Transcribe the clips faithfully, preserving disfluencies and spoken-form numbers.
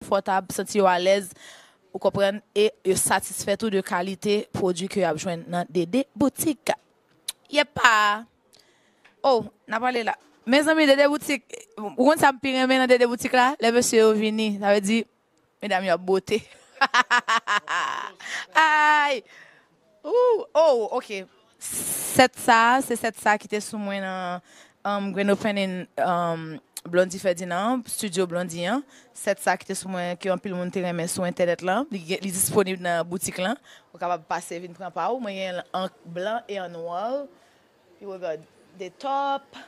konfòtab, santi yo alèz, ou konprann, e yo satisfè tou de kalite pwodui ke y ap jwenn nan Dede Boutik. Yepa! Oh, n ap ale la. Mezanmi, Dede Boutik, ou konn sa m pi renmen nan Dede Boutik la? Lè mesye yo vini, sa vle di, medam yo ap bote. Ay! Ooh, oh, ok. Sèt sa, se sèt sa ki te sou mwen nan um, grand opening um, Blondy Ferdinand, studio Blondy an. Sèt sa ki te sou mwen, ke anpil moun te renmen sou entènèt lan. Li, gen- li disponib nan boutik lan. Ou kapab pase vin pran pa ou. Mwen gen l an blan e an nwa. Pi regade, de top.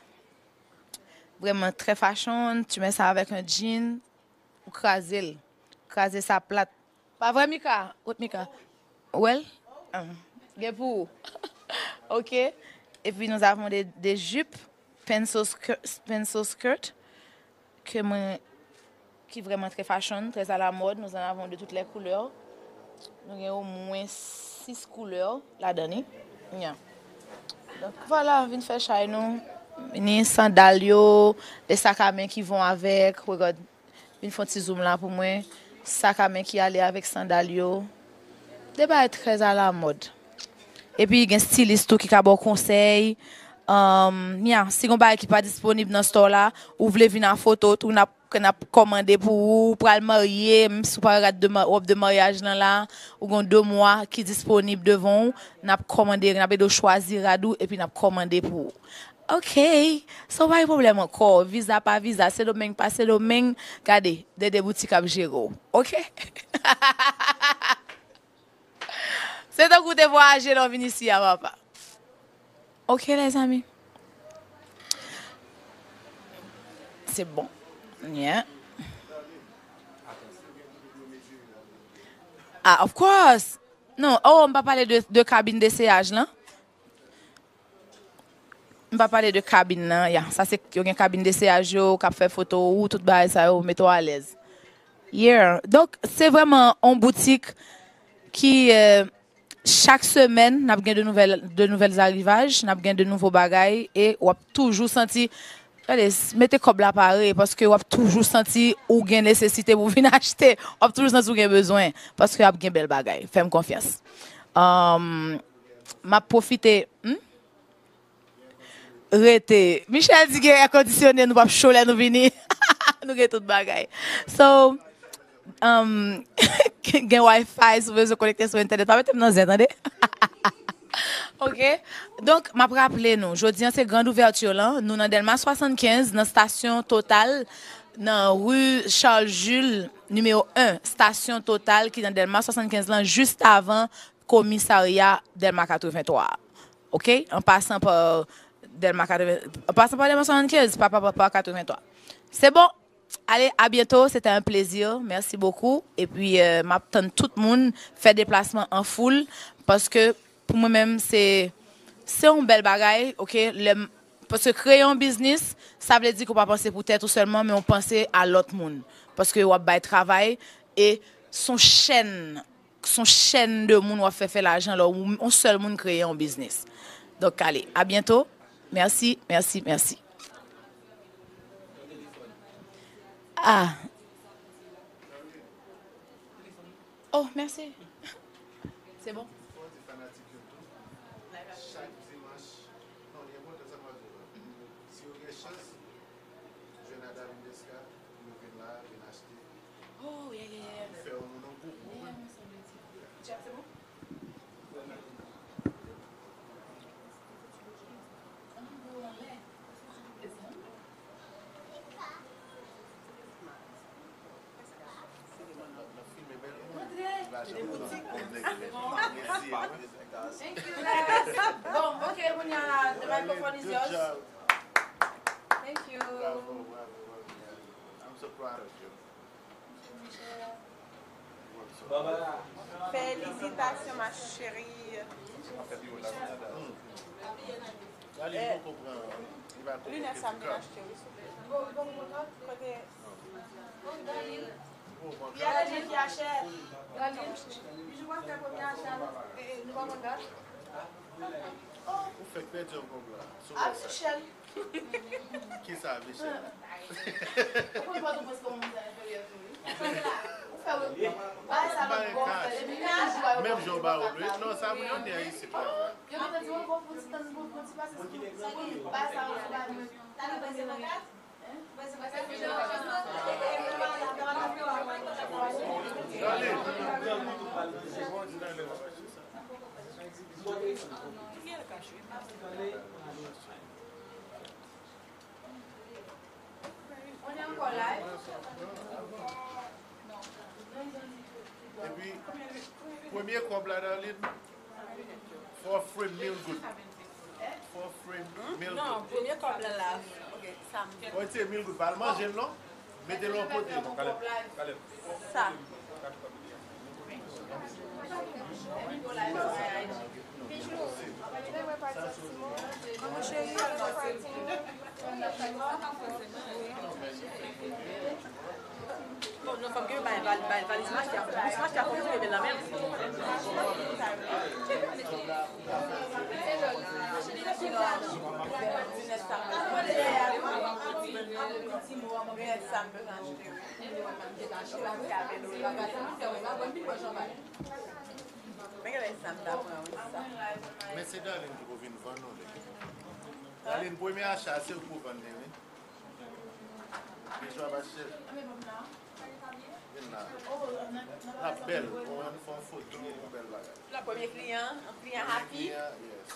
Vrèman trè fashion. Tu mets ça avec un jean. Ou kraze l. Kraze sa plat. Pa vre, Mika? Kot Mika? Ou wè l? Ah, gen pou ou. Ok. Et puis nous avons des, des jupes pencil skirt, pencil skirt que mwen, ki vrèman trè fashion, trè à la mode. Nous en avons de toutes les couleurs. Nou gen omwen sis koulè ladan li. Yeah. Donk, vwala, vin fè chay nou. Ni sandal yo, les sacs à main qui vont avec. Regard, vin fè yon ti zoom la pou mwen. Sak a men ki ale avèk sandal yo. De bagay trè à la mode. Epi gen stilis tou ki ka ba w konsèy. Um, yeah, si gen bagay ki pa disponib nan store la, ou vle vin a foto, tou n ap, n ap kòmande pou ou, ou pral marye, menm si w pa rad de ma- wòb de maryaj lan la, ou gen de mwa ki disponib devan w, n ap kòmande, n ap ede w chwazi rad ou, epi n ap kòmande pou ou. Ok, so pa gen pwoblèm ankò. Viza pa viza, Sendomeng pa Sendomeng, gade, Dede Boutik ap jere w. Ok? Se tankou w te vwayaje lè w vin isi a, papa. Ok, lèzanmi. Se bon. Yeah. Ah, of course. Non, oh, m pa pale de, de kabin deseyaj lan. M pa pale de kabin nan, ya. Sa se, yo gen kabin deseyaj yo, k ap fè foto ou, tout bagay sa yo, mete w alèz. Yeah. Donk, se vrèman yon boutik ki, euh, chak semèn, n ap gen de nouvèl, de nouvèl arivaj, n ap gen de nouvo bagay, e w ap toujou santi, gade, s- mete kòb la pare, paske w ap toujou santi ou gen nesesite pou vin achte, w ap toujou santi ou gen bezwen, paske ap gen bèl bagay. Fè m konfyans. Um, m ap pwofite, hmm? Rete. Michel di gen èkondisyone, nou p ap cho lè nou vini. Nou gen tout bagay. So, um, gen Wi-Fi, si w bezwen konekte sou entènèt, pa mete m nan zen, tande? Ok? Donk, m ap raple nou, jodi an se grand ouvèti lan, nou nan Dèlma swasannkenz, nan stasyon Total, nan ri Charles Jules, nimewo en, stasyon Total ki nan Dèlma swasannkenz lan, jis avan komisarya Dèlma katrevenntwa. Ok? An pasan pa Dèlma katreven, an pasan pa Dèlma swasannkenz, pa, pa, pa, pa katrevenntwa. Se bon. Allez, à bientôt, c'était un plaisir. Merci beaucoup. Epi, euh, m ap tann tout moun fè deplasman an foul, paske pou mwen menm, se, se yon bèl bagay, ok? Lè m, paske kreye yon biznis, sa vle di ke w pa panse pou tèt ou sèlman, men w panse a lòt moun. Paske w ap bay travay, e se yon chèn, se yon chèn de moun w ap fè fè lajan lè w, yon sèl moun kreye yon biznis. Donk, allez, à bientôt. Merci, merci, merci. Ah. Oh, merci. C'est bon. Oh, yeah, yeah, yeah. Yeah, mwen sanble di. Jack, c'est bon? Thank you, guys. Bon, ok, kounye a, the microphone is yours. Thank you. Bravo, bravo, bravo. I'm so proud of you. Felisitasyon, ma chérie. Linèt sa m te achte, wi, souple. Kote? Li ale depi achè. Bijou pa fè premye achè, non. Eh, eh, nou pa konn dat. Ou fèk pèdi yon kòb la. Sou wè sa. Michel. Kisa, Michel? Ou konn Pòtoprens kòman moun sa enferyè tou, wi. Bay sa lòt bò fè, depi nan jou a yo. Menm jan w ba w lwe. Non, sa milyonè isit la. Yo gentan di w ankò pou ti tann pou ti pase sou moun. Bay sa yo sou bay mwen. Hein? Bay sa yo sou bay mwen. Dale. On est encore live? Epi, premye kòb la, Darline, fò w frame mil goud. Fò w frame mil goud. Non, premye kòb la la. Ok, sa m. Fò w retire mil goud, pa al manje l non. Mete l yon kote. Sa. Manman cheri, al nan pati. Bon, non, fòk yo bay, bay, bay valiz Masya. Valiz Masya, fòk yo leve l nan men l. Men genlè sa m ta pran, wi, sa. Men se Darline ki pou vin vann nou li. Darline, premye acha, se ou pou vann li, wi. Byen jwe, ma chère. Vin la. L ap bèl. Ou wè, nou fè yon foto, yon bèl bagay. Premye kliyan, yon kliyan happy. Kliyan, yes.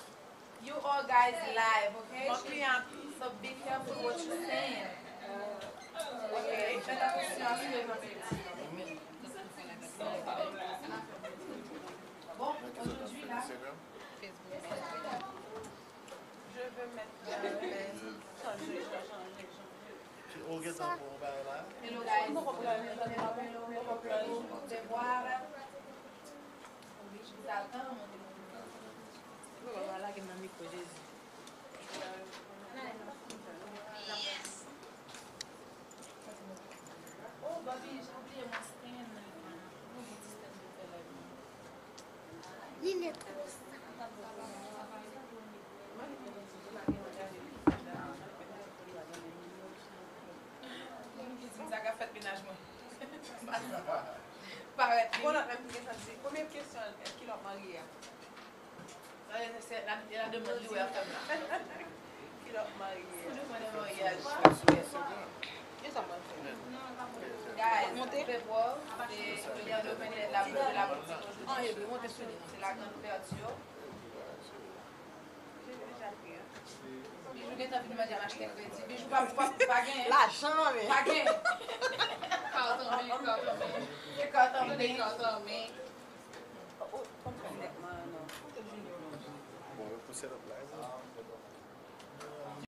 You all guys live, okay? Bon, kliyan. So be careful what you saying. Okay? Faites attention à ce que vous dites. Bon, aujourd'hui, là, je veux mettre, euh, changer, changer, changer. Ou gentan pran yon bagay la? Hello, guys. Hello, hello, hello. Devoir. Wi, Satan, mon Dieu. Papa, lage m nan mikwo, Jezi. Yes. Oh, Bobby, j'ai oublié mon stand. Mon petit stand de fè la. Li lè konsa. Moun ki di m sa ka fèt mennaj mwen. Parèt li. Bon, lòt menm ki gen sa di, premye kesyon, èske l ap marye a? Sa vle di se la, la demann li wè ap fè m la. Ki lòt marye a? Pou nou mande maryaj. Gen sa mwen fè. Guys, monte. Fè bò, se William Domingue, la, la boutique aujourd'hui. Se la grande ouverture. Bijou gentan vin mande m achte kredi. Bijou pa, pa, pa gen. Lajan, men. Pa gen. Kat an men, kat an men. Kat an men. Kat an men. Bon, yo pou set up live.